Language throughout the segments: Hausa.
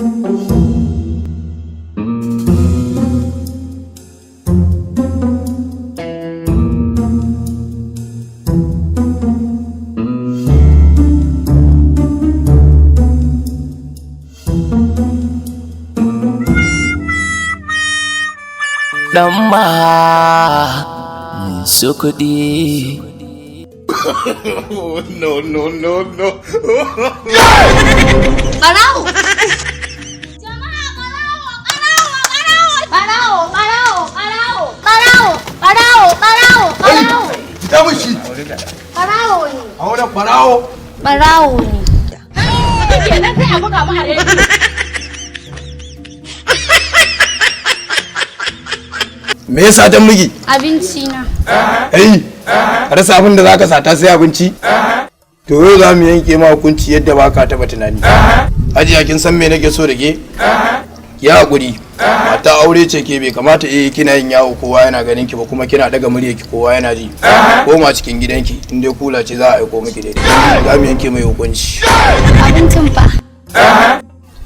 Dan ma su kuɗi. No, no, no, no. Barawo! Jama'a, barawo! Barawo! Barawo! Barawo! Barawo! Barawo! Barawo! Barawo! Ta mushi. Barawo ne! A wannan barawo. Barawo ne! Kenan sai a buga mu a rediyo. Me yasa dan miji? Abinci na. Ai, ka rasa abin da zaka sata sai abinci? To yau za mu yanke ma hukunci yadda ba ka taba tunani. Hajiya, kin san me nake so da ke? Ya hakuri. Mata aure ce ke, bai kamata kina yin yawo kowa yana ganin ki ba, kuma kina daga murya ki kowa yana ji. Koma cikin gidanki, in dai kula ce za a aiko miki daidai. Za mu yanke mai hukunci. Abincin fa?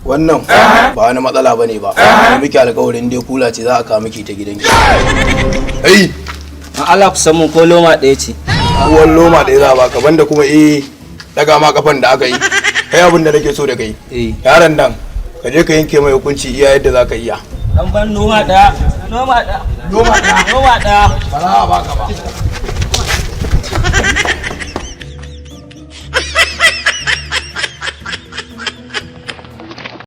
Wannan ba wani matsala bane ba. Ni miki alƙawarin dai kula ce za a kawo miki ta gidanki. Ai, Allah ku san mun ko loma ɗaya ce. Uwan loma ɗaya za a baka, banda kuma daga ma kafan da aka yi. Kai, abin da nake so da kai, yaron nan ka je ka yanke mai hukunci iya yadda za ka iya. Dan ban loma ɗaya. Loma ɗaya. Loma ɗaya? Loma ɗaya. Ba za a baka ba.